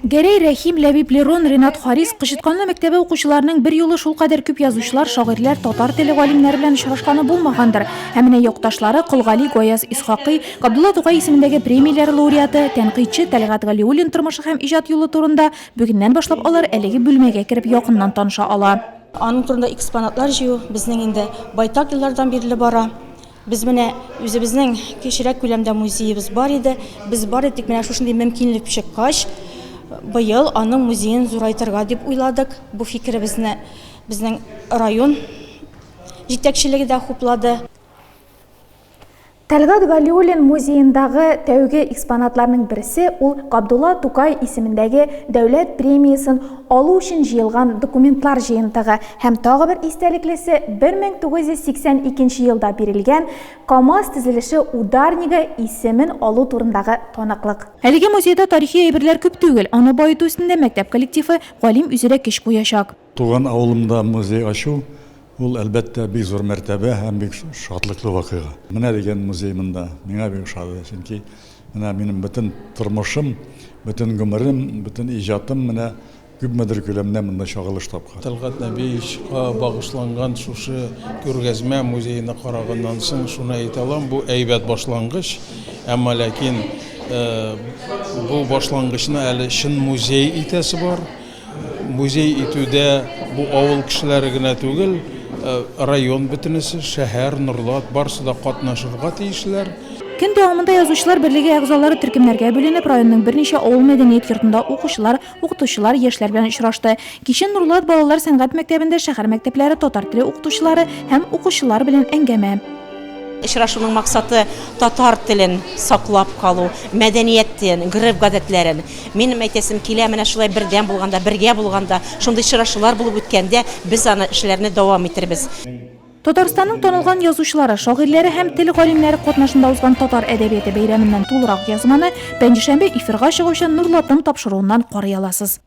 Гәрәй Рәхим, Ләбиб Лерон, Ренат Харис, Кычытканлы мәктәбе укучыларының берьюлы шулкадәр күп язучылар, шагыйрьләр, татар теле галимнәре белән очрашканы булмагандыр. Ә менә якташлары Кол Гали, Гаяз Исхакый, Габдулла Тукай исемендәге премияләр лауреаты, тәнкыйтьче Тәлгать Галиуллин тормышы һәм иҗат юлы турында бүгеннән башлап алар әлеге бүлмәгә кереп якыннан таныша ала. Аның турында экспонатлар җыю безнең инде байтак еллардан бирле бара. Без менә үзебезнең кечерәк күләмдә музеебыз бар иде. Без бары тик менә шушындый мөмкинлек чыккач, быел аның музеен зурайтырга дип уйладык. Бу фикеребезне безнең район җитәкчелеге дә хуплады. Тәлгать Галиуллин музеендагы тәүге экспонатларның берсе ул Габдулла Тукай исемендәге дәүләт премиясен алу өчен җыелган документлар җыентыгы һәм тагы бер истәлеклесе 1982 елда бирелгән КАМАЗ төзелеше ударнигы исемен алу турындагы таныклык. Әлеге музейда тарихи әйберләр күп түгел, аны баету өстендә мәктәп коллективы, галим үзе дә көч куячак. Туган авылымда музей ачу, ул, әлбәттә, бик зур мәртәбә һәм бик шатлыклы вакыйга. Менә дигән музей монда, миңа бик ошады, чөнки менә минем бөтен тормышым, бөтен гомерем, бөтен иҗатым менә күпмедер күләмдә монда чагылыш тапкан. Тәлгать Нәбиевичка багышланган шушы күргәзмә музейны караганнан соң шуны әйтә алам, бу әйбәт башлангыч, әмма ләкин бу башлангычны әле чын музей итәсе бар. Музей итүдә бу авыл кешеләре генә түгел, район бөтенесе, шәһәр, Норлат, барысы да катнашырга тиешләр. Көн дәвамында Язучылар берлеге әгъзалары төркемнәргә бүленеп, районның берничә авыл мәдәният йортында укучылар, укытучылар, яшьләр белән очрашты. Кичен Нурлат балалар сәнгать мәктәбендә шәһәр мәктәпләре татар теле укытучылары һәм укучылар белән әңгәмә. Очрашуның максаты татар телен саклап калу, мәдәниятен, гореф-гадәтләрен. Минем әйтәсем килә, менә шулай бердәм булганда, бергә булганда, шундый очрашулар булып үткәндә без аны эшләрне дәвам итербез. Татарстанның танылган язучылары, шагыйрьләре һәм тел галимнәре катнашында узган татар әдәбияты бәйрәменнән тулырак язманы пәнҗешәмбе эфирга чыгучы Нурлатым тапшыруыннан карый аласыз.